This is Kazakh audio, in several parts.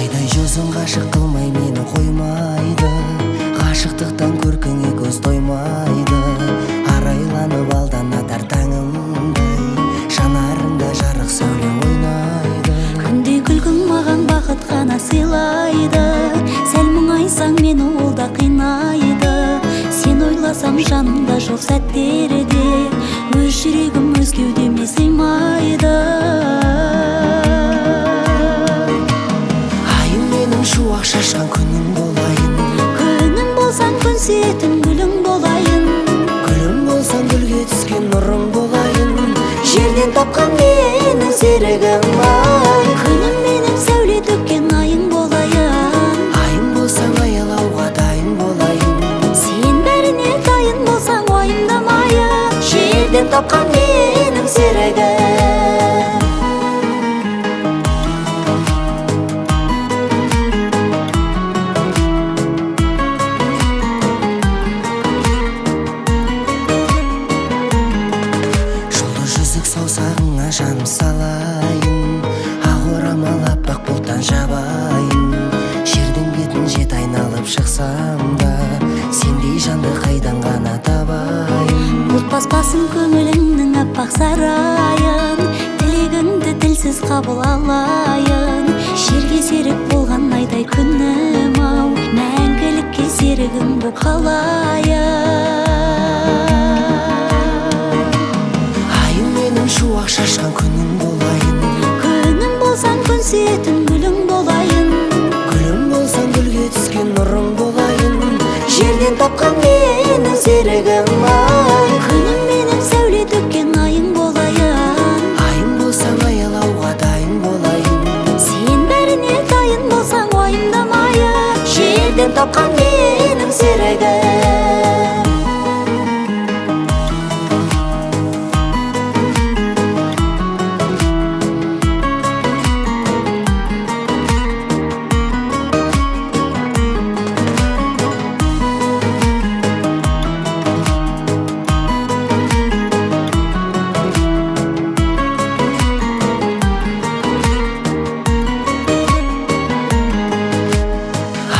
Айдай жүзің ғашық қылмай мені қоймайды, ғашықтықтан көркіңе көз тоймайды. Арайланып алданатар таңымдай, жанарыңда жарық сәуле ойнайды. Күндей күлкің маған бақыт қана сыйлайды, сәл мұңайсаң мені ол да қинайды. Сен ойласам жанымда жоқ сәттерде, өз жүрегім өз кеудеме сыймайды. Айым менің шуақ шашқан күнің болайын, Күнім болсаң күн сүйетін гүлің болайын, гүлім болсаң гүлге түскен нұрың болайын. Жерден тапқан менің серігім ай, Күнім менің сәуле төккен айың болайын, айым болсаң аялауға дайын болайын. Сен бәріне дайын болсаң уайымдамайын, Жерден тапқан менің серігім. Жұлдыз жүзік саусағыңа жаным салайын, ақ орамал аппақ бұлттан жабайын. Жердің бетін жеті айналып шықсам да, сендей жанды қайдан ғана табайын. Бұлт баспасын көңіліңнің аппақ сарайын, тілегіңді тілсіз қабыл алайын. Жерге серік болған айдай күнім ау, мәңгілікке серігің боп қалайын. Айым менің шуақ шашқан күнің болайын, Күнім болсаң күн сүйетін гүлің болайын, гүлім болсаң гүлге түскен нұрың болайын. Жерден тапқан менің серігім ай, Күнім менің сәуле төккен айың болайын, айым болсаң аялауға дайын болайын. Сен бәріне дайын болсаң уайымдамайын, Жерден тапқан менің серігім.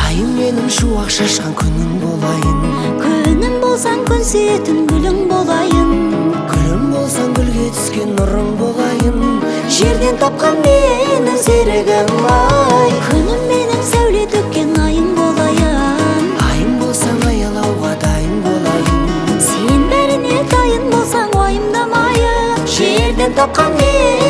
Айым менің шуақ шашқан күнің болайын, Күнім болсаң күн сүйетін гүлің болайын, гүлім болсаң гүлге түскен нұрың болайын. Жерден тапқан менің серігім ай, Күнім менің сәуле төккен айың болайын, айым болсаң аялауға дайын болайын. Сен бәріне дайын болсаң уайымдамайын, Жерден тапқан менің